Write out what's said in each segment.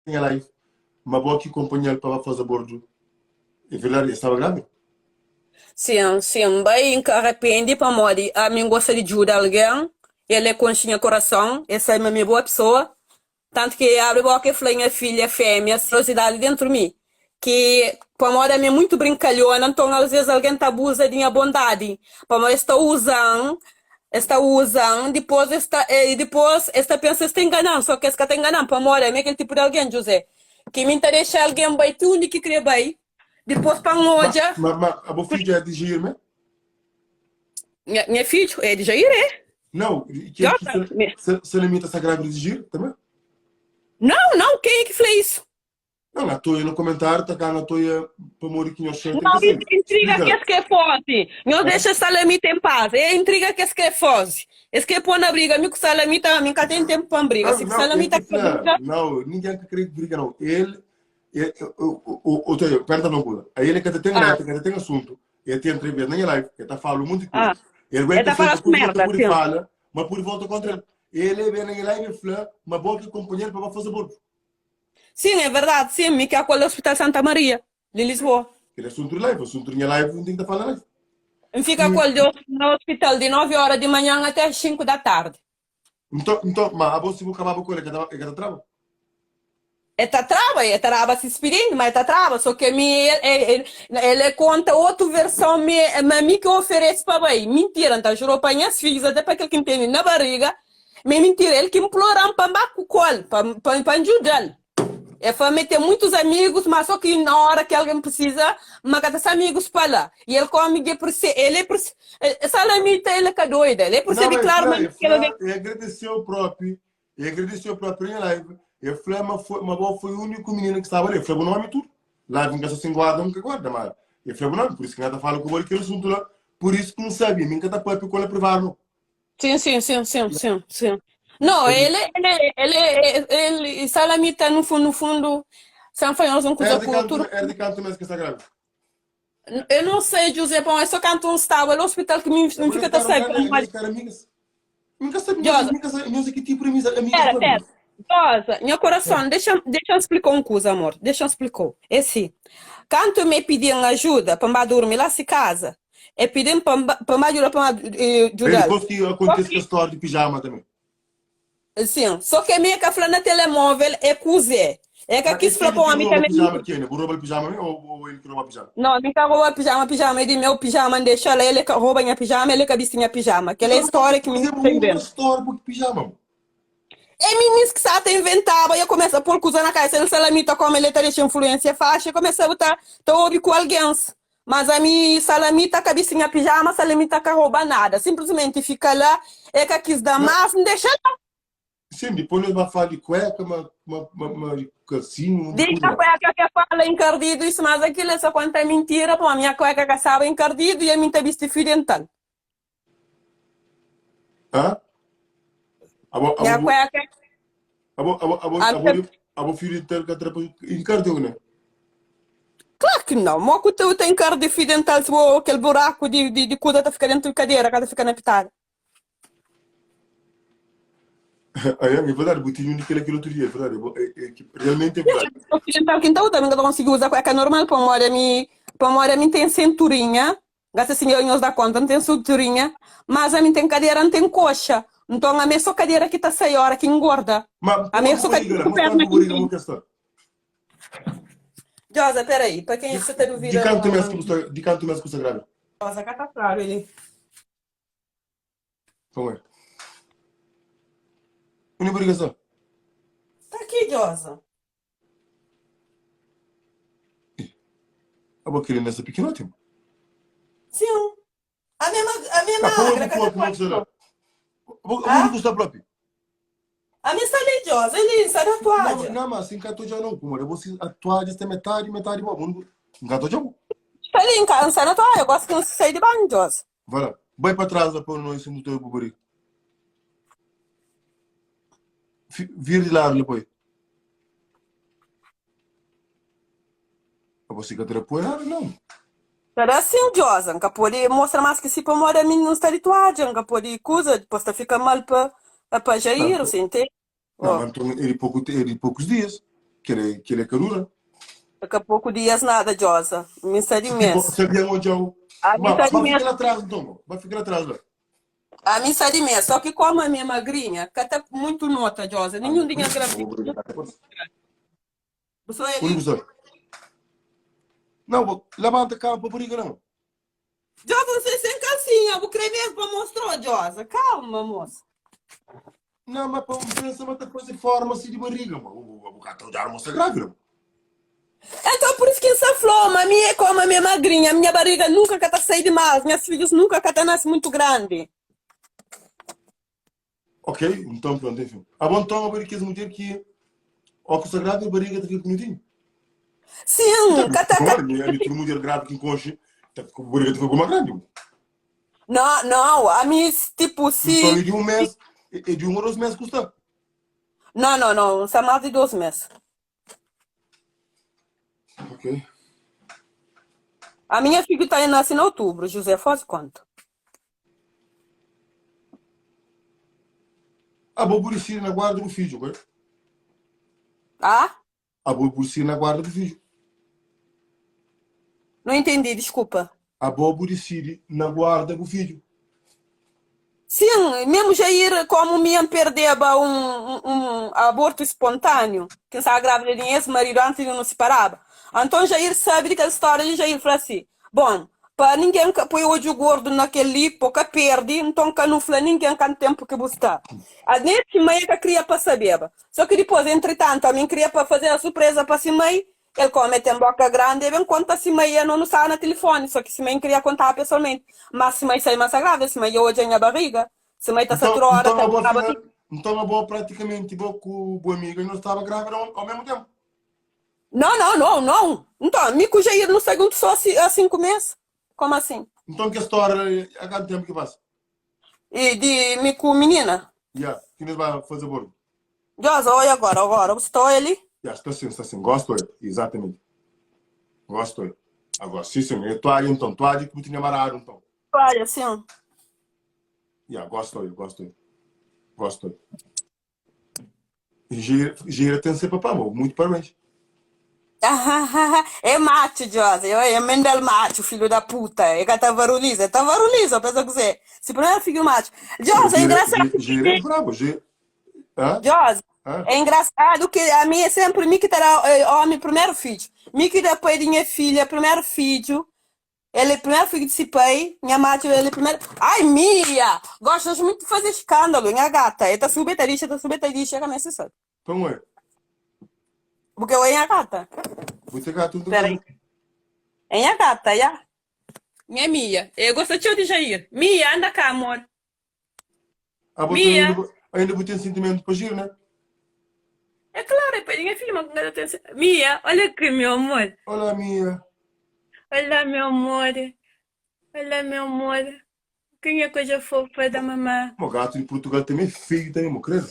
nha live ma bo ki konpanhal pa ba faze abordu é verdadi el staba grávida? Sim, sim, bai N ka arrependi pamodi ami N gosta di djuda algen, el é konxe nha kurason, el sabe ma mi é boa pesoa, tantu ki el abri boka el fla nha filha fémia curiosidadi dentru mi ki pamodi ami é muitu brinkalhona nton alvês algen ta abuza di nha bondadi pamodi es ta uza-m es ta uza-m dipôs es ta e dipôs es ta pensa es ta ingana-m sô ki es ka ta ingana-m pamodi ami é kel tipu di algen José ki mi N ta dexa algen bai ti undi ki krê bai dipôs pa N Ma, odja ma, ma abo fidju é di Jair mé? nha, nha fidju é di Jair é? Não, kel ki Jota, sa, me- sa, Salamita sta grávida di Jair também? Não, não, quem é que fla isso? Não, na toia no comentário ta cá na toia pamodi ki nhos xente Não, ka isso sabe. é intriga Explica que lá. es kre foze. Nhos Hã? dexa Salamita em paz. É intriga que es kre foze. Es kre pô na briga. Mi ku Salamita, mi ka ten tempo pa N briga. Não, Si não, ele Salamita que kre fla, briga, não, ninguém ka kre briga não. Ele, ele o, o, o, Toia, pergunta uma coisa. Aí ele ka ta ten ah, reta, ka ta ten assunto. Ele tem entrevista na minha live, ele ta fala um monte de ah, coisa. Ele ele aguenta ta fala sempre tudo que merda, pode sim. fala, mas pode volta contra ele. Ele vem na minha live e fla, mas bom que companheiro para fazer aborto. Sim, é verdade, sim, mi ki acolhe Hospital Santa Maria, de Lisboa. Kel assunto de live, assunto de minha live, não tem que falar live. N fika E, ku el de, na hospital de 9 hora de manhã até às 5 da tarde. então, então, mas abo se bu acabava com ele, que ta, que ta trava. E ta traba, e ta daba se expediente, mas e ta traba, só que mi, el, el, el conta outro versão, mi, ma mi que oferece pa bai. Mentira, nta jurou pa nhas filhos, até pa kel ki N tene na barriga, ma é mentira, el ki imploram pa N ba ku kol, pa, pa, pa N djudal. E fla ma el ten muitus amigus, ma só ki na ora ki algen precisa, ma ka ta sa amigus pa la. E el come dje perse, el é perse, Salamita el é ka doida, el é Não, percebe ele claro fla, ma ele kel fla, algen. ele agradeceu próprio, ele agradeceu próprio em live. Ele fla, mas foi, mas bo foi o único menino que estava ali. Ele fla o nome e tudo. Live nunca só sem guarda, nunca guarda, mas ele fla o nome, por isso que nada fala com ele aquele assunto lá. Por isso que não sabia, nunca tá próprio com ele privado. Não. Sim, sim, sim, sim, sim, sim. Não, ele, ele, ele, ele, Salamita no fundo, no fundo, San Fanhoso um Era coisa de com canto, tudo. era de canto mesmo que está grávida. Eu não sei, José, bom, é só canto um estava no hospital que me, É me por fica isso tá que sabe, era pelo grande, era amigas. Nunca sabia, Josa, nunca sabia, não sei que tipo de amizade, amigas pera, com pera. amigas. Josa, meu coração, deixa, deixa eu explicar uma coisa, amor. Deixa eu explicar. É assim, quando me pediam ajuda para me dormir lá se casa, é pedindo para me ajudar para me Aí ajudar. depois que Só acontece com a que história de pijama também. Sim, só que mi é ka fla na telemóvel é kuzé. É ka Ma é kis fla kel pa ki omi roba tanbê. pijama di kenha? Bu roba-l pijama mi ou ou el ki roba pijama? Não, mi ka roba pijama, pijama é di meu, pijama N dexa la, el é ka roba nha pijama, el é ka bisti nha pijama. Kel é Então, stória ki mi fazer ta uma inventa. história bu pijama. mo. É minis ki sa ta inventaba, e kumesa pôr kuza na kabesa, el salamita koma el ta dexa influênsia faxi, e kumesa ta ta obi ku algens. Mas ami salamita ka bisti nha pijama, salamita ka roba nada, simplesmenti fika la, e ka kis da Não, mas N dexa la. sim, depois nós vai falar de cueca, ma, ma, ma, ma de calcinho, de Di coisa nha lá. cueca ke fala encardido isso mas aquilo é só conta mentira pô minha cueca ka staba encardido e ami ta bisti fio dental. Hã? Abo, Nha abo, cueca abo, abo, abo, ami abo, ta de, abo fio dental ka trapa encardiu, né? Claro que não, mo ku ta ta encardi fio dental si bo kel buraco di di di kuza ta fika dentro di cadera ka ta fika na pitada. Aí, é verdade, bu tinha um daquele aquele outro dia, é verdade, é, é, que realmente é verdade. Ocidental ki N ta uza, mi ka ta konsigi uza kueka normal pamodi ami, pamodi ami N ten senturinha, gasa si nhos da konta, N ten senturinha, mas ami N ten kadera, N ten koxa, nton ami é so kadera ki ta sai ora ki N ngorda, Ma, ami é pô, so bu barriga kadera lá, ku mostra perna bu ki N barriga ten. mo que está. Josa, peraí, pa kenha De, ki sa ta de duvida canto ma mês que bu sta, de canto mês que bu sta grávida? Josa ka ta klaru li. Como é? Undi bu liga sta? Ta ki Josa. Abo kiri nessa pikinoti? Sim. A mesma, a mesma Tá, como agra bu ka ta corpo, pode como não. Abo Ah? abo bu sta propi? A minha está ali, Josa, ali, está na Não, toalha. não, mas assim cá já não, como você a toalha está metade, metade bom, não cá já. Está ali, em casa, está na toalha. Eu gosto que não se sai de banho, Josa. Vai lá. Vai para trás lá para nós no teu bubari. Vira de lado depois. Você quer ter nada não. Será assim, Josa? Nka pode mostra mais que si pamodi ami não está de toalha, nka pode coisa, depois tá fica mal pa pa Jair, Não, você entende? não, Oh. mas então é de pouco, é de poucos dias. Kel kel é ka dura. Daqui a pouco dias nada, Josa. Mi sta di Si tipo, mes. se algen odja-u, A mi ba, sta di ba mes. fika la tras nton, bo. Ba fika la tras la. A mi sta di mes. Só ki como ami é magrinha, ka ta muito nota, Josa. Ah, Nenhum di nha bo gravidez. barriga ka ta parse. Bu só é Undi li. bu sta? Não, bo, labanta kama pa barriga não. Josa, N sta sem calcinha. Bu kre mesmo pa mostrou, Josa? Calma, moça. Não, mas pa N pensa ma ta faze forma si di barriga, ma bu, bu ka ta odjadu ma sta grávida. Então por isso que N sta flou ma mi é como ami é magrinha, minha barriga nunca ka ta sai demais, nhas filhos nunca ka ta nasce muito grande. Ok, então pronto, enfim. Abo então abo é di kes mudjer ki ó ku sta grávida barriga ta fika bonitinho. Sim, ka ta ka. Ami, ami tudu mudjer grávida ki N konxe ta fika barriga ta fika uma grandi. Não, não, ami tipo Então si é di um mês, é di um ou dois meses ku sta. Não, não, não, N sta mais di 2 mês. Ok. A minha filha tá nasce em outubro, José, faz conta. Abo bu disidi na guarda bu fidju, ok? Ah? Abo bu disidi na guarda bu fidju. Não entendi, desculpa. Abo bu disidi na guarda bu fidju. Sim, mesmo Jair, como mi N perdeba um, um aborto espontâneo, que N staba grávida de nha ex-marido antes de nu separaba. Anton Jair sabe di kel stória di Jair fla si, Bon, pa ningen ka poi odju gordu na kel-li, po ka perde, nton ka nu fla ningen kantu ténpu ki bu sta. A Nesse mai el ka kria pa sabeba. Só ki dipôs, entritantu, ami N kria pa fazeba surpresa pa si mai, El kome ten boka grandi e ben konta si mai e no nu staba na tilifoni so ki si mai N kria kontaba pesoalmenti mas si mai sai ma sa gravida si mai dja odja nha bariga si mai ta sa Nton, tudu ora nton ta abo staba afinal, nton abo pratikamenti bo ku bu amiga nhos staba gravida ao, ao mesmu tempu. Não não não não nton mi ku Jair nu sta juntu so si a 5 mes como assim? Nton kes stória a kantu tempu ki pasa? E di mi ku minina? Ya, ki nhos ba faze abortu? Djosa, oia agora, agora bu sta oia li? Ya, sta sin, sta sin. Gosto oia, exatamente. Gosto oia. Agora, si sin, é toalha então, toalha ki bu tinha amaradu então. Toalha, sin. Ya, gosto oia, gosto oia. Gosto oia. Gira, gira tem ser papá, mo, muito parabéns. É macho, Josa, é Mendel macho, filho da puta. É que tá varuliza, tá varuliza, pensa que você. Se primeiro filho macho. Josa, é engraçado. Gira é brabo, gira. Hã? Josa, Hã? é engraçado que a mim é sempre mim que terá homem primeiro filho. Mim que depois de minha filha, primeiro filho. Ele é primeiro filho de si pai, minha macho, ele é primeiro. Ai, Mia! Gostas muito de fazer escândalo, minha gata. Ele tá subindo, tá lixa, tá subindo, tá lixa, chega mesmo, sabe? Então é. Porque eu é minha gata. Vou ter gato do Peraí. É minha gata, já. Minha Mia. Eu gosto de Jair. Mia, anda cá, amor. Ah, você Mia. ainda, ainda vou ter sentimento para giro, né? É claro, é para minha filha, mas eu tenho... Mia, olha aqui, meu amor. Olá, Mia. Olá, meu amor. Olá, meu amor. Quem é coisa fofa da mamã? O gato de Portugal também é feio também, meu credo.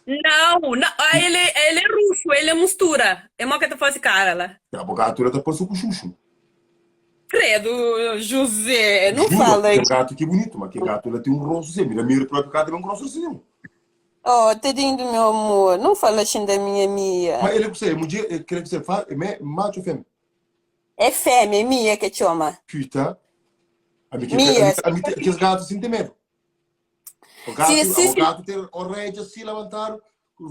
Não, não, ah, ele, ele é russo, ele é mistura. É mó que tu faz cara lá. Já, o gato era tá passou com chuchu. Credo, José, não Juro, fala tem isso. gato que é bonito, mas que gato ela tem um rosto assim. Mira, mira o próprio gato tem um rosto assim. Oh, tadinho do meu amor, não fala assim da minha Mia. Mas ele é que você, mulher, ele quer que você fale, é macho ou fêmea? É fêmea, é Mia que te chama. Puta. A mim, que, Mia, a mim, aqueles gatos assim tem medo. O gato, Sim, sim, o gato tem o rei assim levantar,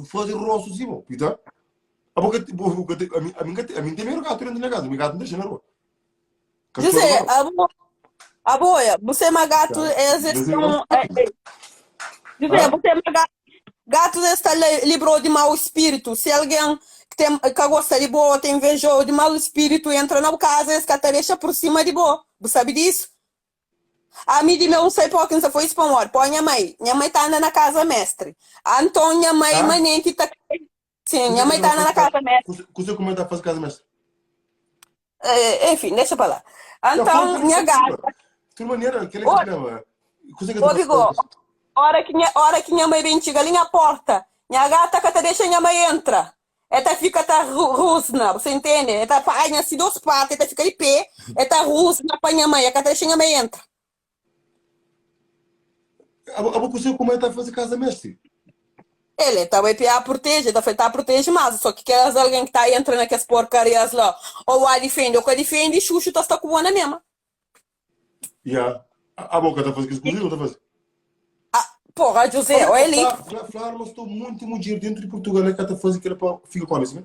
fazer rosto assim, bom. Puta. A boca, a mim, a mim, a mim tem medo gato dentro da casa, o gato não deixa na rua. Cachorro José, não. a boa, a boia, você é uma gato, Tá. eles José, estão. É, é, José, Ah? você é uma gato, gato está livrou de mau espírito. Se alguém que, tem, que gosta de boa, tem inveja de mau espírito, entra na casa, esse cara deixa por cima de boa. Você sabe disso? A mim de meu não sei por que não foi isso para Põe minha mãe. Minha mãe tá andando na casa mestre. Antônio, minha mãe, Ah? manente, tá. Sim, minha mãe tá andando na casa mestre. Você como é que faz casa mestre? É, enfim, deixa pra lá. Então, minha gata. De maneira, aquele Ô, que chama. Você que Ô, Bigo, hora que minha, hora que minha mãe vem chega ali na porta, minha gata que te deixa minha mãe entra. Ela fica tá rusna, você entende? Ela apanha assim duas patas, ela fica de pé, ela rusna para minha mãe, ela te deixa minha mãe entra. A você como é que fazer casa mestre? El e ta bai pa proteje, ta fla el ta proteje mas so ki kes algen ki ta entra na kes porkarias la ou a difende ou ka difende xuxu ta sta ku bo na mema. Ya, abo ka ta faze kes kuza li, bo ta faze? Ah, porra José, Oi oi li. Fla, fla, mas sta monti mudjer dentru di Portugal e ka ta faze kila pa fika ku omi, si me?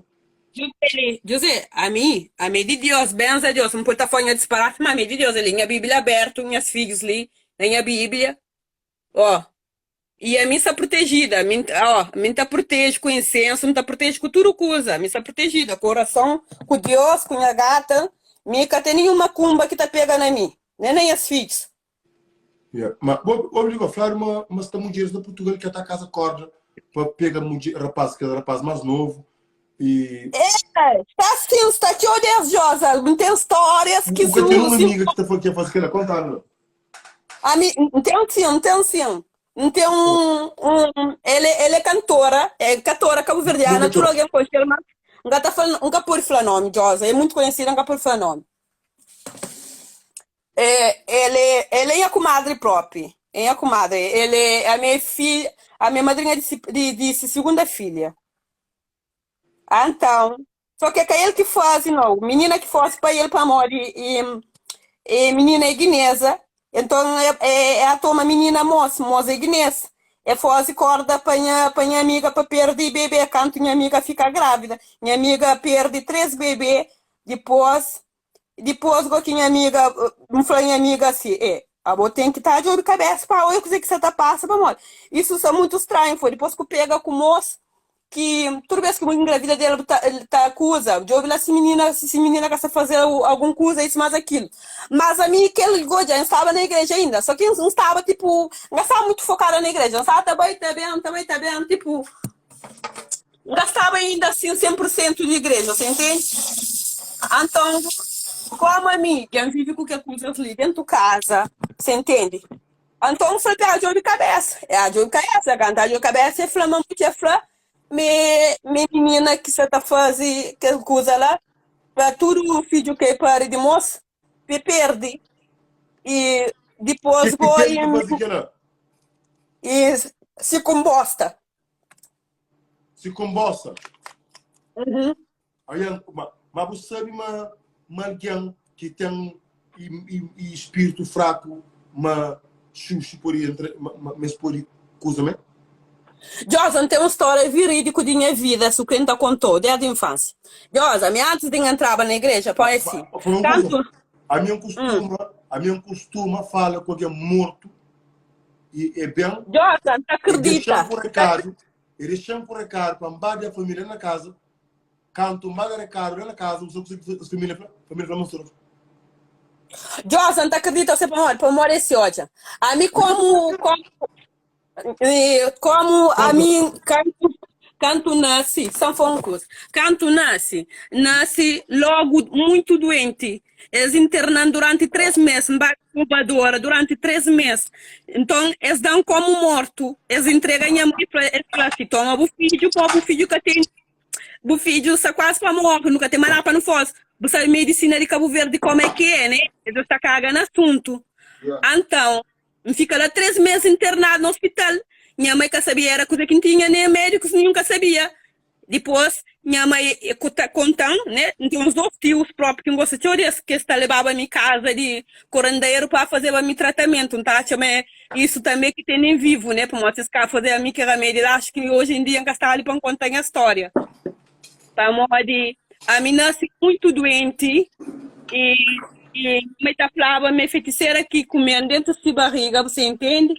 José li, José, ami, ami é di Dios, benza Dios, N pode ta fla nha disparati, ma ami é di Dios, ali nha Bíblia abertu, nhas fidjus li na nha Bíblia, ó. I ami sta protejida, ami, ó, ami N ta proteje ku insensu, N ta proteje ku tudu kuza, ami sta protejida ku orason, ku Dios, ku nha gata, mi ka ten ninhun makumba ki ta pega na mi, nen na nhas fidjus. Yeah. Ma, bo, bo obi fladu ma, ma sta mudjeris na Portugal ki ta kaza korda pa pega mudjer, rapaz, kes rapaz mas novu e É, sta sin, sta txeu des, Josa, N ten stórias ki Bu ka si, ten un si amiga ki ta fa, ki faze kela? Konta-nu la. Ami, N ten sin, N ten sin. N ten un, un, el é, el é kantora, é kantora kabuverdiana, Nunka tudu txeu. algen konxe-l, mas N ka ta fla, N ka pode fla nomi, Josa, é mutu konhesida, N ka pode fla nomi. É, el é, el é nha kumadri propi, é nha kumadri, el é, ami é fi, ami é madrinha di si, di, di si segunda filha. Anton, Só ke ka el ki faze nau, minina ki faze pa el pamodi e minina é guinesa, enton é a toma minina mos, mos é guinês, é faze korda pa nha pa nha amiga pa perde bebê kantu nha amiga fika grávida, nha amiga perde 3 bebê dipos Dipôs go ki nha amiga, N fla nha amiga si, E, abo ten ki ta djobe kabésa pa oia kuzê ki sa ta pasa, pamodi isu sta mutu stranhu. Foi dipôs ku pega ku môs ki tudu bês ki bu ingravida del bu ta el ta akuza, djobe la si minina si minina ka sta faze algun kuza isu más akilu. Mas ami kel go dja N staba na igreja inda, sô ki N staba tipu N ka staba mutu fokada na igreja, N staba ta bai ta ben, ta bai ta ben, tipu N ka staba inda asin 100 pur sentu di igreja, sa intende? Anton, komu ami dja N vive ku ke kuzas li dentu kaza, sa intende? Anton, N fla pa el djobe kabesa. El djobe kabesa, kantu el djobe kabesa, el fla ma mudjer fla me me minina ki sa ta faze kel kuza la, pa tudu fidju ke pari di mos, pe perde. I dipôs Ke go ken ki faze kela? i si konbosta. Si konbosa. Uhum. Algen, ma, ma bu sabe ma, ma algen ki ten i, i, i spiritu fraku, ma xuxu pode entra, ma, ma, ma es pode kuza me? Djosa, N ten un stória virídiku di nha vida, su ki N ta kontou desdi infansia. Djosa, mi antis di N entraba na igreja, pon é si, Fala un kuza, kantu. ami N Hum. kustuma, ami N kustuma fala ku algen mortu i e ben, Djosa, N ta e kridita. dexa-m ku rekadu, e dexa-m ku rekadu pa N ba da família na kaza. Kantu N ba da rekadu la na kaza, bu sabe kuzê ki família fla? Família fla, Mostrou. Djosa, N ta kridita se pamodi, pamodi es odja. Ami komu, komu Komu ami kantu kantu nasi, san fla un kuza, kantu nasi, nasi logu muitu duenti, es internan duranti 3 mes, N ba Salvador duranti 3 mes, nton es dan komu mortu, es intrega nha mai, fla, es fla si, toma bu fidju, po bu fidju ka ten Bu fidju sta kuazi pa morre, nu ka ten mais nada pa nu faze. Bu sabe medisina di Kabu Verdi como é ki é, né? Es ta kaga na asuntu. Anton, N fika la 3 mes internadu na ospital. Nha mai ka sabia era kuze ki N tinha, nen medikus ninhun ka sabia. Dipos, nha mai konta-m, né? N ten uns dos tius propi ki N gosta txeu di es, ki es ta lebaba mi kaza di kuranderu pa fazeba mi tratamentu. N ta atxa ma é Isu tanbe ki tene vivu, né? Pamodi si es ka fazeba mi ki ramedi la, axu ki oji en dia N ka staba li pa N konta nha stória. Pamodi ami nase muitu duenti i i mai ta flaba ma é fetisera ki kume-m dentu si bariga, bu sa intende?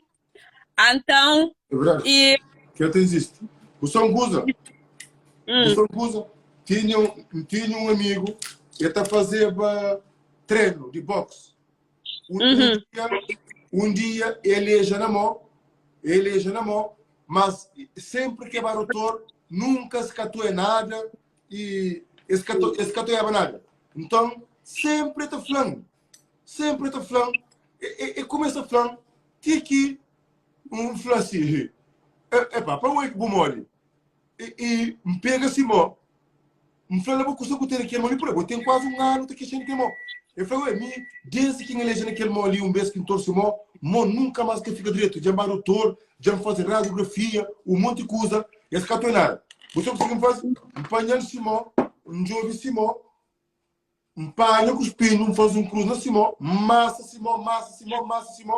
Anton, É verdadi. i. Kel ta izisti. Bu sa un kuza? Bu sa un kuza? Tinha un, tinha un amigu, el ta fazeba trenu di boxe. Un, un Uhum. dia, un dia el eja na mó, el eja na mó, mas sempre que ba doutor, nunca se catué nada e es ka es ka toiaba nada. Então, sempre ta flan, sempre ta flan, e, e, e começa a flan, ti ki um fla assim, epá, pa oi que bu mole? E, e m pega si mó, N fla-l, Abo kusa ku ten na kel mô li? Pur abo ten kuazi un anu ta kexa di kel mô. El fla, Ue, mi, desdi ki N aleja na kel mô li, un bês ki N torse mô, mô nunka más ka fika dretu. Dja N ba dotor, dja N faze radiografia, un monti kuza. Es ka toi nada. Bu sabe kuzê ki N faze? N panha-l si mô, N djobe si mô, N panha ku spinhu, N faze un krus na si mô, N masa si mô, masa si mô, masa si mô.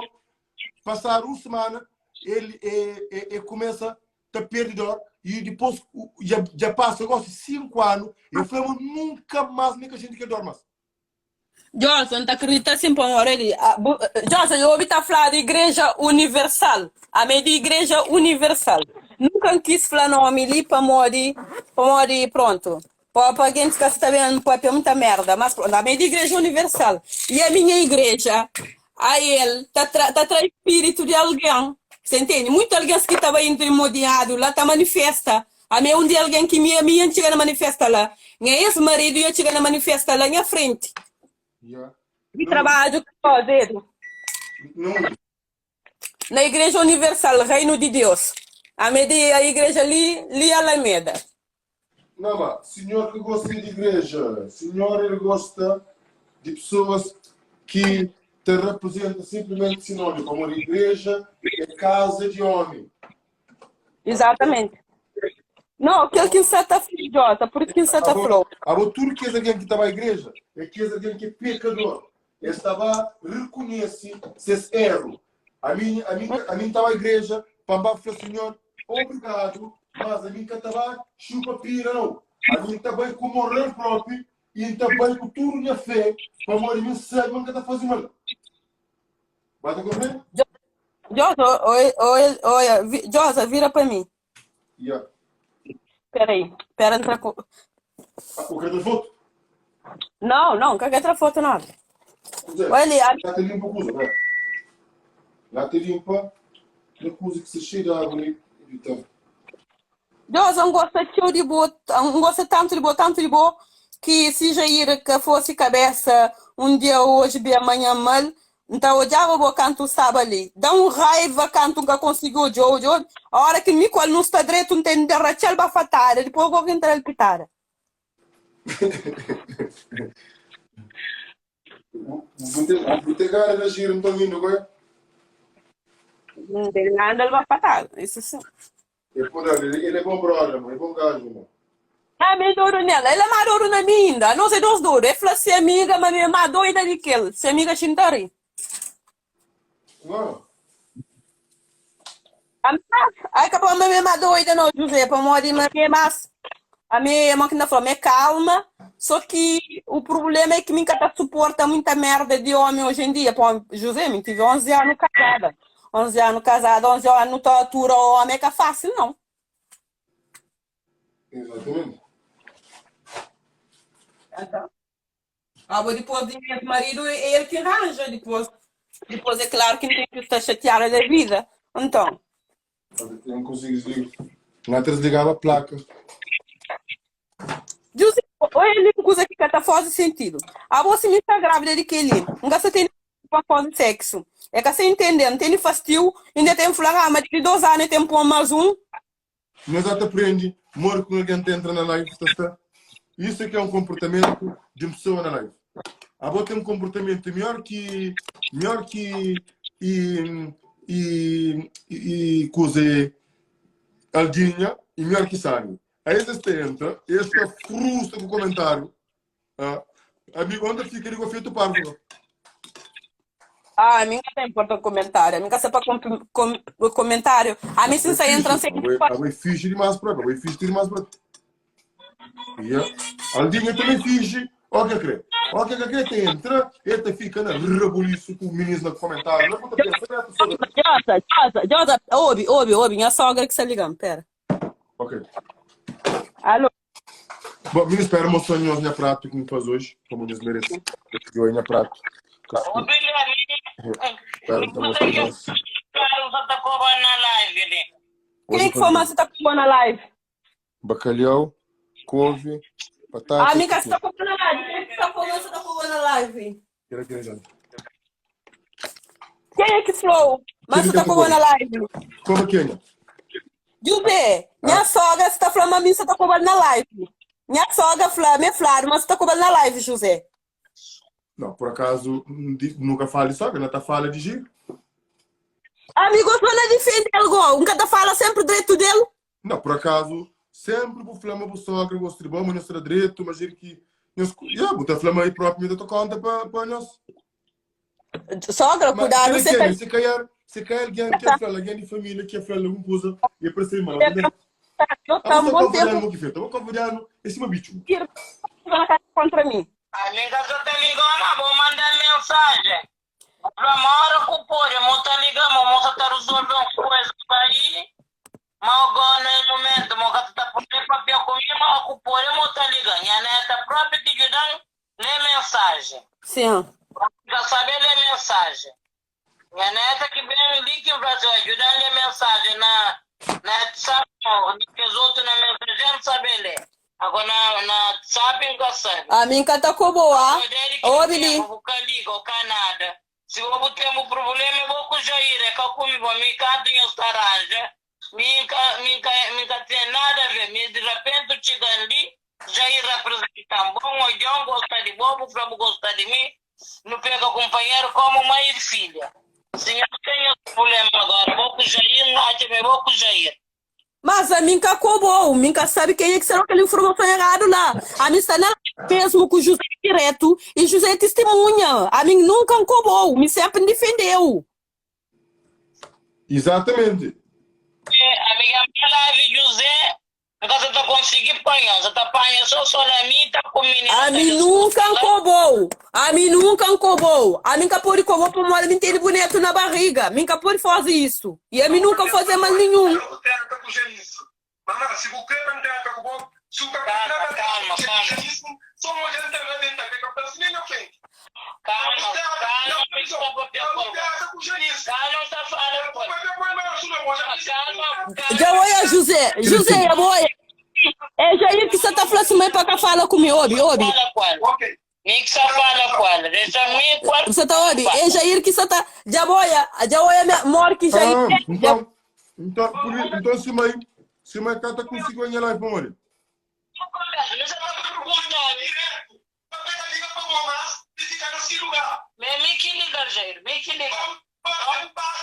Pasadu un semana, el e, e, e kumesa ta perde dor i dipôs dja, dja pasa gosi 5 anu, el fla ma nunka más mi ka xinti kel dor más. Johnson ta kridita sin pamodi el Johnson eu obi ta fla di igreja universal ami é di igreja universal nunka N kis fla nomi li pamodi pamodi prontu pa pa gentis ka sta ben papia muita merda mas prontu ami é di igreja universal i ami nha igreja a el ta tra ta trai spiritu di algen Você entende? Muitu algens ki ta bai endemoniadu la ta manifesta Ami é un di algen ki mi ami N txiga na manifesta la. Nha ex-maridu ia txiga na manifesta la nha frenti. Yeah. Di Na undi? trabadju ki fazedu. Na undi? Na Igreja Universal Reino di Deus. Ami é di a igreja li, li Alameda. Não, ma senhor que gosta de igreja, senhor ele gosta de pessoas que te representam simplesmente esse nome, como igreja é casa de homem. Exatamente. Não, kel ki N sa ta fla idiota, por isso ki N sa ta Abo, fla-u. abo tudo kes algen ki ta ba igreja é kes algen ki é pekador. Es ta ba rekonhese ses erru. Ami, ami, ami N ta ba igreja pa N ba fla Sinhor obrigadu, mas ami N ka ta ba xupa pira nau. Ami N ta bai ku moral propi i N ta bai ku tudu nha fé pamodi mi N sabe ma N ka ta faze mal. Ba ta konprende? Josa, oi, oi, oi, vi- Josa, vira pa mi. Yeah. Peraí, pera entra com. Ah, o que é foto? Não, não, que entra foto não. José, Olha, a- lá te limpa coisa, né? Lá te limpa na coisa que se cheia de água ali. Então, Deus, eu gosto teu de bo, eu gosto tanto de bo, tanto de bo, que se Jair que fosse cabeça um dia hoje, bem amanhã mal, então odiava bo canto estava ali. Dá um raiva canto nunca conseguiu odiar, odiar. A hora que me qual não está direito, não tem de rachar bafatada, depois vou entrar el pitada. Bu te gara na gira, nton indo, goia? Não tem nada el bafatada, isso sim. Ele pode, ele é bom brother, mano, é bom gajo, mano. Ah, mi é dodu nela. El é má dodu na mi inda. Anos é dos dodu. El fla se amiga ma mi é má doida di kel. Se amiga xinta ri. Não. Ami, ai ka pa ma mi é má doida no, José, pamodi ma mi é más. Ami é mo ki N ta fla, mi é kalma. Só ki o problema é ki mi ka ta suporta muita merda di omi oji en dia. Pamodi, José, mi tive 11 anu kazada. 11 anu kazada, 11 anu ta atura omi é ka fásil não. Exatamente. Então, abo dipôs di nha maridu é el ki ranja dipôs. Dipôs é klaru ki N ten ki sta xatiada da vida. Então. Eu não consigo desligar. Não te desligava a placa. José, olha ali un kuza ki ka ta faze sentidu. Abo si mi sta grávida di kel-li, N ka sta tene pa faze seksu. É ka sa intende, N tene fastiu, inda ten fla, ah, ma di dos anu e ten pon más un. Nhos ata prende modi ku un algen ta entra na live ta sta. Isso é ki é un konportamentu di un pesoa na live. Abo ten un konportamentu mior ki mior ki i i i kuza é Aldinha i mior ki Sami. Aí es ta entra, es ta frustra ku komentariu. Ah, ami onda fika di feito parvo. Ah, ami ka ta importa ku komentariu. Ami ka sta pa com, komentariu. Ami si N sa entra, N sa entra pa. Abo é fixe demais próprio, abo é fixe demais próprio. Yeah. Aldinha também fixe. Ó que crê. Ó que crê te entra, e te fica na rebuliço com o ministro na comentário. Não pode pensar, Josa, Josa, Josa, obi, obi, obi, nha sogra que está ligando, pera. Ok. Alô. Bom, me espera mostrar nhos nha prato que me faz hoje, como nhos merece. Eu nha prato. Ô, Billy, Espera, tá mostrando nhos. Quem que foi mais que tá com na live? Bacalhau, couve, batata. Ah, amiga, você tá com na live. Quem é que tá falando você tá com na live? Quero aqui, gente. Quem é que falou? Mas você tá com na live? Como que é? José, minha sogra está falando a mim, você tá com na live. Minha sogra fala, me falaram, mas você tá com na live, José. Não, por acaso, nunca fala de sogra, não tá fala de giro. Amigo, eu tô na defender algo. Nunca tá fala sempre direito dele. Não, por acaso, sempre bu fla ma bu sogra gosta di bo, ma nhos ta da dretu, ma jeri ki nhos, ya, bu ta fla ma i propi mi ta ta konta pa pa nhos. Sogra, Ma kudadu kila se ki ka é, se calhar, se calhar alguém quer falar, alguém de família quer falar alguma coisa, e para ser mal, né? Eu Ah, tá um você bom convidando tempo o que feito, eu convidando esse meu bicho. que na casa contra mim. Amiga, só te ligou, não, vou mandar mensagem. Pra uma hora que pode, mo tá ligando, mo tá resolvendo coisa aí. Mas agora no momento, mo tá podendo papel comigo, mas o pode, mo tá ligando. Minha neta própria te ajudando, lê mensagem. Sim. Já sabe ler mensagem. Minha neta que vem ali que Brasil ajuda a ler mensagem na, na WhatsApp, não, que os outros na mensagem não sabem ler. Agora na, na WhatsApp nunca sabe. A mim canta com boa. Ô, Billy. Vou liga, ou nada. Se eu ter um problema, eu vou com o Jair, é que eu comigo, me canto em taranja, me nunca tem nada a ver, me de repente chega ali, Jair representa bom, o John gosta de bobo, o Flávio gosta de mim, não pega companheiro como mãe e filha. Se eu tenho problema agora, vou com o Jair, não acho que vou com o Jair. Mas a mim cacobou, mim cá sabe quem é que será aquela informação errada lá. A mim está na mesmo com o José direto e José é testemunha. A mim nunca cobrou, me sempre defendeu. Exatamente. É, amiga, minha live José, nunca você tá conseguindo apanhar, você tá apanhando só só na minha, tá com menina. A mim nunca cobrou. A mim nunca cobrou. A mim pode cobrou por uma mim tem bonito na barriga. Mim pode fazer isso. E a mim nunca fazer mal nenhum. Eu tenho com Janice. Mamãe, se você não tem com bom, se o Calma, calma, calma. Janice, só uma gente vai dentro, que eu penso nem na frente. Calma, calma, Eu tenho com Janice. calma, tá falando. pô. Calma, calma. Já olha, José. José, boia. É Jair que você tá falando assim, mãe, pra cá fala comigo, ouve, ouve. Fala com ela. Ok. Nem que só fala com ela. Deixa me com ela. Você tá ouve? É Jair que você tá. Já boia, já olha, mor que Jair. Ah, então, então, por, então se mãe, se mãe cata consigo em live, amor. Não se tá perguntando. Direto. Pra pegar liga pra mamãe e ficar nesse lugar. Me me que liga, Jair. Me que liga.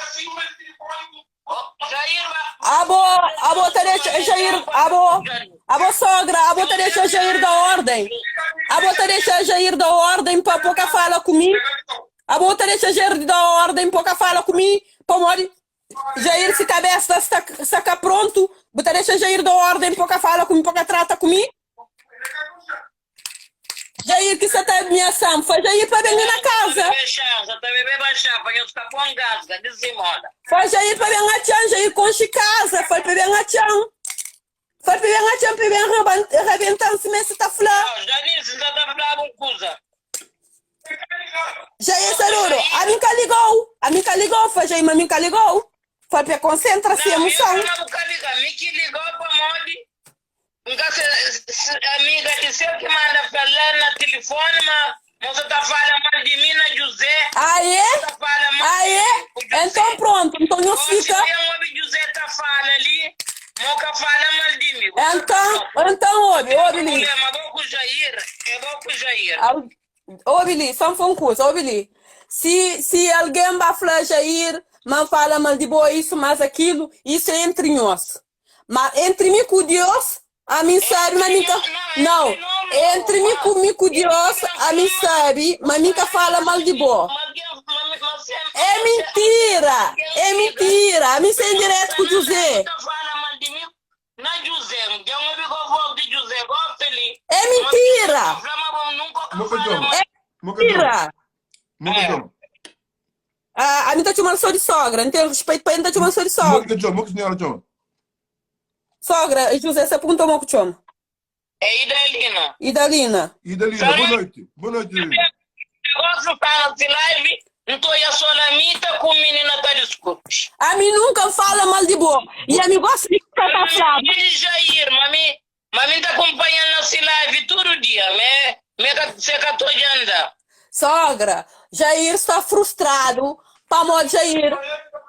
Assim, Jair, vai. Abo, abo tá deixa Jair, abo, abo sogra, abo tá deixa Jair da ordem. Abo tá deixa Jair da ordem pra pouca fala comigo. Abo tá deixa Jair da ordem pouca fala comigo. Pomori, Jair se cabeça está está pronto. Bota deixa Jair da ordem pouca fala comigo, pouca trata comigo. Jair que você tá ameaçando, faz Jair pra vir na casa. Fechar, já tá bebendo baixar, pra eu ficar com gasga, desimona. Faz Jair pra vir a tchan, Jair conche casa, faz pra vir a tchan. Faz pra vir a tchan, pra vir arrebentar, se me tá flá. Não, Janice, já tá falando coisa. Jair Saruro, a mim que ligou, a mim que ligou, faz Jair, mas a mim que ligou. Faz pra concentra-se, Não, emoção. eu não vou ligar, me que ligou pra Modi. Nunca se, se, amiga de seu que manda falar na telefone, mas você tá falando mal de mim, na José. Aí, Tá falando mal aí, de José. então pronto, então não Se fica. tem um homem José tá falando ali, nunca fala mal de mim. Então, então, ouve, ouve, Li. Problema, vou com o Jair, eu vou com o Jair. Ouve, Li, só um coisa, ouve, Li. Se, se alguém vai falar Jair, mas fala mal de boa isso, mas aquilo, isso é entre nós. Mas entre mim com Deus, a mim sabe, mas mim Não, entre mim com mim com Deus, a mim sabe, mas nunca fala mal de boa. É mentira! É mentira! A mim sem direto com o José. Tá falando mal de mim, na José, eu não vi com de José, gosta ali. É mentira! Moca Joma. É Moca Joma. mentira! Moca Joma. Ah, a mim tá chamando só de sogra, não tenho respeito para ele, tá chamando só de sogra. Moca Joma, moca senhora Joma. Sogra, José, você perguntou moco chama. É Idalina. Idalina. Idalina, boa noite. Boa noite, Idalina. Negócio tá na live, então eu sou na minha com menina tá discute. A mim nunca fala mal de boa. E a mim gosta de ficar falando. De Jair, mami, mami tá acompanhando na live todo dia, me, me você catou de andar. Sogra, Jair está frustrado. Pamod Jair.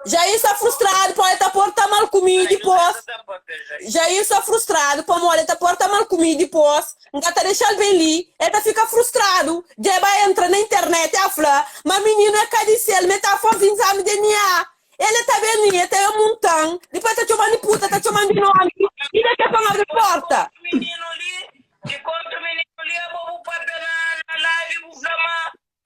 Jair está frustrado, pode estar porta mal comigo depois. Jair está frustrado, pamod está porta mal comigo depois. Nunca tá deixando bem ali. Ele fica frustrado. Já vai entrar na internet e fala, mas menino é cadicel, me tá fazendo exame de DNA. El e ta ben mi, e ta ben muntan, dipôs e ta txoman di puta, ta txoman di nomi, inda ke pa N abri porta. Mininu li, di kontu mininu li, abo bu papia na na live bu fla ma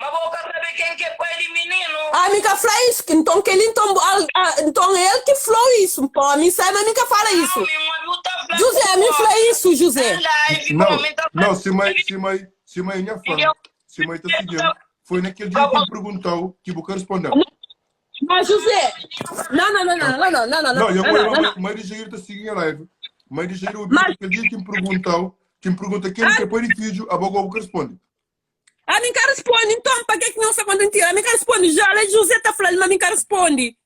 ma bo ka sabe ken ke pai di mininu. Ami ka fla isu, nton kel-li nton bu al a nton el ki fla-u isu, npo ami sabe ma mi ka fala Nau, isu. mi N obi-u ta fla Juzé, ku ami N fla boka isu, Juzé. na live Nau, bo mi ta fla nau, si mai, si mai, si mai nha fla-m, si mai ta sigi-m, foi na kel dia ki N pergunta-u ki bu ka responde-m. Mas José, não, não, não, não, não, não, não, não, Não, eu não, vou, não, não, não. mãe de Jair tá seguindo a live. Mãe de Jair ouviu Mas aquele dia que me perguntou, que me pergunta quem que é pai de filho, a boca boca responde. a mim que responde, então, para que que não se conta mentira? A mim que responde, já, José tá falando, mas a mim que responde.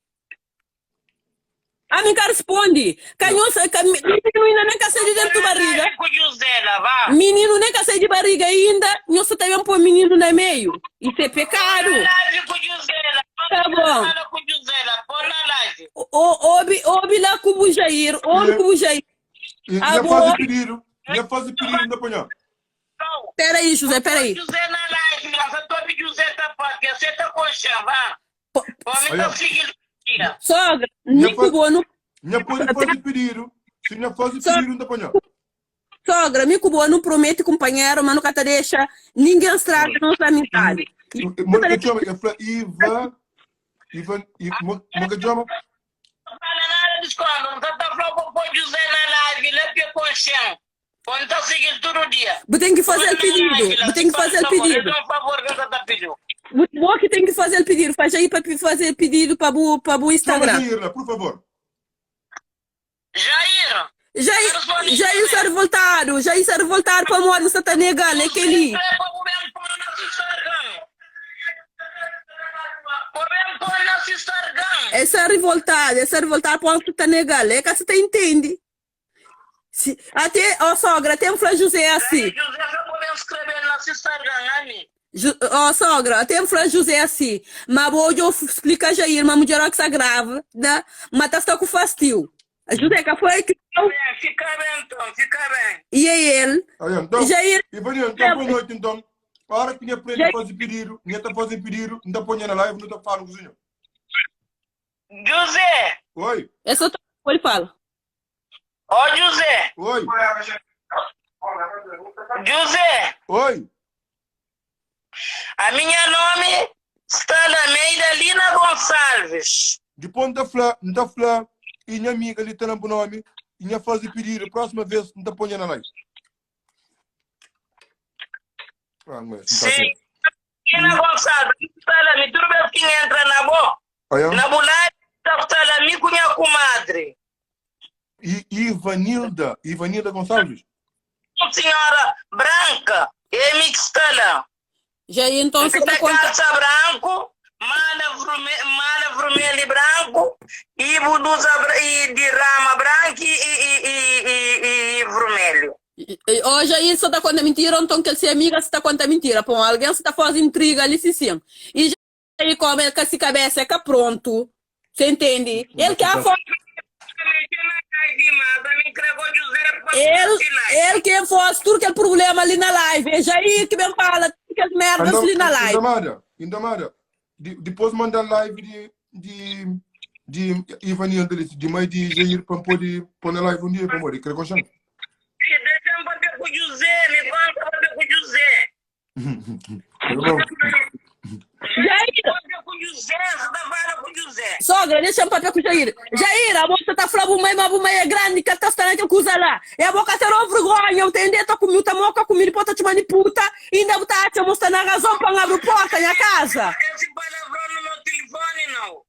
A mim que responde. Canhão, ca, menino ainda nem que sair de dentro da barriga. Live com José lá, vá. Menino nem que sair de barriga ainda, não se também pôr menino no meio. Isso é pecado. Põe na live com José lá. Tá bom. Fala com José lá, põe na live. O, obi, obi lá com o Jair, obi com o Jair. E Ah, já boa. faz o pedido, já faz o pedido ainda apanhar. Não. Peraí, José, peraí. José na live, lá, só tô José tá porque você tá com chama. Po- Homem tá seguindo. Sogra, Nico Bono, Já pode fazer pedido, se já faz o pedido ainda apanhar. sogra, Mico Bono promete companheiro, mas nunca te deixa ninguém estraga nossa amizade. Mano, que chama, eu falei, Ivan, Ivan, Ivan, que chama? Não fala nada de escola, não tá falando com o José na live, lá que com chão. Homem tá seguindo todo dia. Você tem que fazer o pedido, você tem que fazer o pedido. É um favor que você tá pedindo. Você que tem que fazer o pedido, faz aí para fazer pedido para o para o Chama Instagram. Jair lá, por favor. Jair! Jair, Jair está revoltado, Jair está revoltado para morrer, você está negando, é aquele. Essa revoltada, essa revoltada para você está negando, é que você tá entende. Se, até, ó sogra, até o Flá José é assim. Ju, ó sogra, até o Flá José é assim. Mas hoje eu explico a Jair, mas mulher que está grave, né? Mas tá só com fastio. A José que foi que Fica bem, então, fica bem. e é ele. Aí, então, Jair, Ivanil, então, boa noite, então. A hora que minha prenda Jair. faz o pedido, minha tá fazendo pedido, não tá ponhando na live, não tá falando cozinha. José! Oi, é só ele fala. Ó, José! oi, José! oi. A minha nome está na Meida Lina Gonçalves. De ponta flá, não tá flá, e minha amiga ali tá no nome, e minha faz o pedido, próxima vez, não tá ponhando na live. Ah, mas não tá Sim. certo. Lina Gonçalves, está na minha. Tudo bem que entra na boa. Aí, ó. Na bulagem, está na minha cunha comadre. E Ivanilda, Ivanilda Gonçalves. Senhora branca, é mim que está lá. Jair, então você tá Da conta. calça branco, mala vermelha, mala vermelha e branco, e blusa bra- e de rama branca e, e, e, e, e, e vermelho. Ó, Jair, você tá contando mentira, então que ele se amiga, você tá contando mentira. Pô, alguém você tá fazendo intriga ali, sim, sim. E Jair, como ele com essa cabeça, é que pronto. Você entende? Ele quer a forma. Ele, ele quem faz tudo aquele problema ali na live. É Jair que vem fala tudo aquelas merdas ali na live. Indamada, Indamada. De, depois manda live de, de, de Ivanilda, de mãe de Jair, para poder pôr na live um dia, para morrer. Quer gostar? Deixa-me bater com o José, me conta bater com o José. Tá bom? Jair, Bater com o José, você tá falando com o José. sogra, deixa eu papel com o Jair. Jair, a moça tá falando, mãe, mas mãe é grande, que tá estando aquele coisa lá. É a boca terá vergonha, eu entendo, tô comigo, tá moca comigo, pode te mandar puta, ainda tá te mostrando a razão para abrir porta na casa. Esse palavrão no meu telefone, não.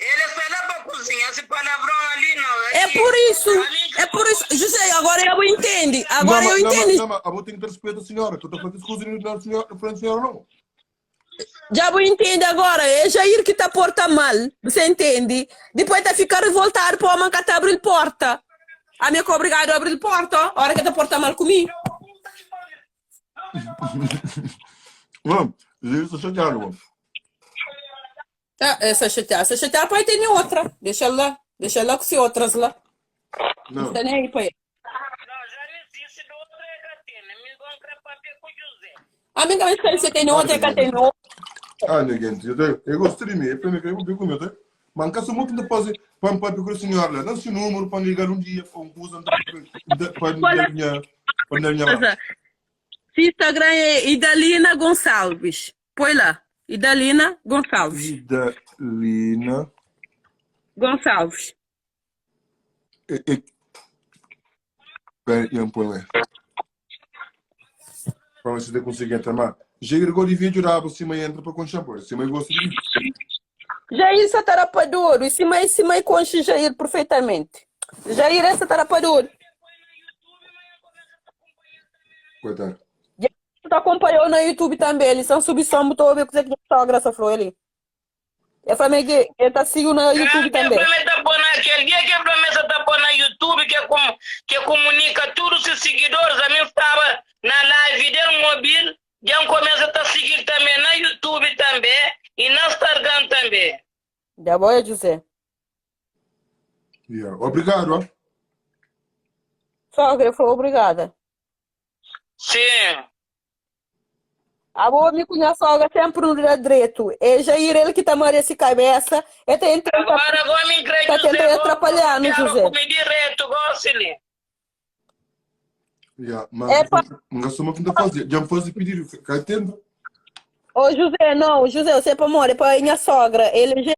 Ele foi lá pra cozinha, esse palavrão ali, não. É por isso, é por isso. José, agora eu entendo, agora Não, eu mas- não, entendo. mas- Não, mas eu tenho que ter respeito à senhora. Tu tá fazendo coisa na senhora, na frente da senhora, não. Já vou entender agora, é Jair que tá porta mal, você entende? Depois tá ficar revoltado por homem que tá abrindo porta. A minha que é obrigado a abrir porta, a hora que tá porta mal comigo. Não, Jair está chateado, mano. Ah, essa chateada, essa chateada pode ter nem outra. Deixa lá, deixa lá com se outras lá. Não. Não tá nem aí pra ele. Não, já disse do outro é Catina. Me encontra papel com o José. A minha cabeça você tem outra, que tem outra. Ah, ninguém. Eu, tenho- eu gosto de mim. É para mim que eu vou comer, tá? Ma N ka sabe mo ki N ta faze pa N papia ku kel sinhora la. Da-m se númeru pa N liga-l un dia pa un kuza N ta papia pa N da-l nha pa N da-l nha mão. Se Instagram é Idalina Gonçalves. Põe lá. Idalina Gonçalves. Idalina. Gonçalves. É, é... Pera, eu põe lá. Para ver se eu consigo entrar mais. Já agora devia ajudar você, mas entra para conchar, pô. Você mas gosta de Jair sa ta rapador. E se mãe, se mãe conche Jair perfeitamente. Jair essa ta rapador. Coitado. Tu acompanhou na YouTube também. Eles são subsom, botou a ver com que sogra essa flor ali. Eu falei que ele tá seguindo no YouTube também. Promessa pôr na, aquele dia que a promessa tá pôr na YouTube, que, com, que comunica todos os seus seguidores, a mim estava na live dele mobile, já começa a tá seguir também na YouTube também e na Instagram também. Já vou José. Yeah. Obrigado. Ó. Sogra, foi obrigada. Sim. Abo mi cunha sogra sempre no dá direito. É Jair ele que tá merece cabeça. É tenta Agora agora me creio tá tentando atrapalhar, no José. Comi direto, gosto-lhe. Yeah, mas É pa- não sei o que tá fazer. Já me faz pedir, cai tendo. Ô José, não, José, você é para morrer, para minha sogra. Ele já.